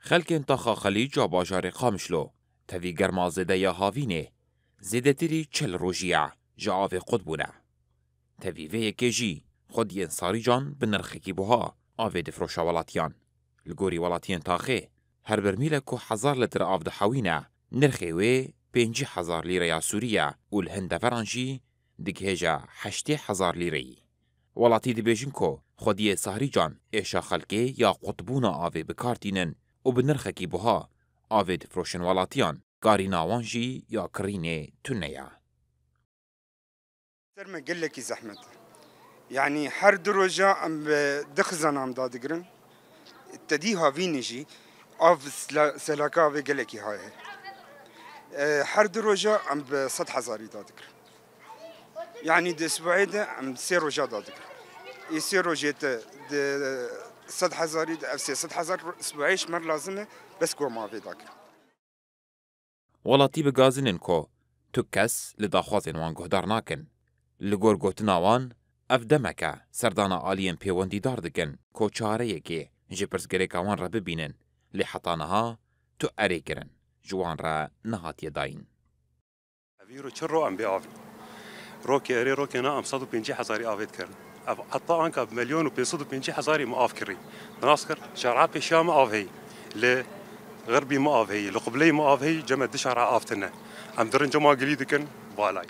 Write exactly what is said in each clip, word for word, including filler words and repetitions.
Xelkên taxa Xelîc a bajarê Qamişlo tevî germa zêde ya havînê zêdetirî çil rojî ye ji avê qut bûne. Tevî vê yekê jî xwediyên Sarîcan bi nirxekî buha avê difroşe welatiyan. Li gorî welatiyên taxê, her bermîlek ku hezar litre av dihewîne, nirxê wê pêncî hezar lîreya Sûrî ye û li hin deveran jî digihêje heştê hezar lîreyî. Welatî dibêjin ku xwediyê Sarîcan êşa xelkê ya qutbûna avê bi kar tînin û bi nirxekî buha avê difroşin welatiyan, karîna wan jî ya kirînê tune ye. Ser me gelekî zehmet e. Yanî her du roja em bi du xizana em dadigirin. Tedî havînê jî av sela-, selaka avê gelekî haye. E, her du roja em bi sed hezarî dadigirin. Yanî di isbuê de em sê roja dadigirin. Ê sê rojê te di sed hezarî de ev sê sed hezar isbuê ji me re lazim e, bes ku em avê dagirin. Welatî bi gazinên ku tu kes li daxwazên wan guhdar nakin. Li gor gotina wan, ev demek e serdana aliyên pêwendîdar dikin ku çareyekê ji pirsgirêka wan re bibînin, lê heta niha tu erê kirin ji wan re nehatiye dayîn. Ev îro çi ro em bê avê? Rokê erê, rokê na em sed û pêncî hezarî avê dikirin. Ev heta anka bi milyon û pênc sed û pêncî hezarî me av kirî. Nas kir, şer'a pêşiya me av heyî. Li Xirbî me av heyî, li Qubleyê me av heyî, cem me du şer'a av tune. Em dirin cema gilî dikin, balay.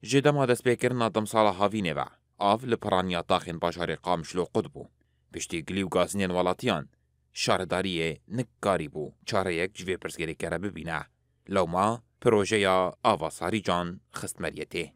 Ji dema destpêkirina demsala havînê ve, av li piraniya taxên bajarê Qamişlo qut bû. Piştî gilî û gazinên welatiyan, şaredariyê nikarîbû çareyek ji vê pirsgirêkê re bibîne. Lewma projeya ava Sarîcan xist meriyetê.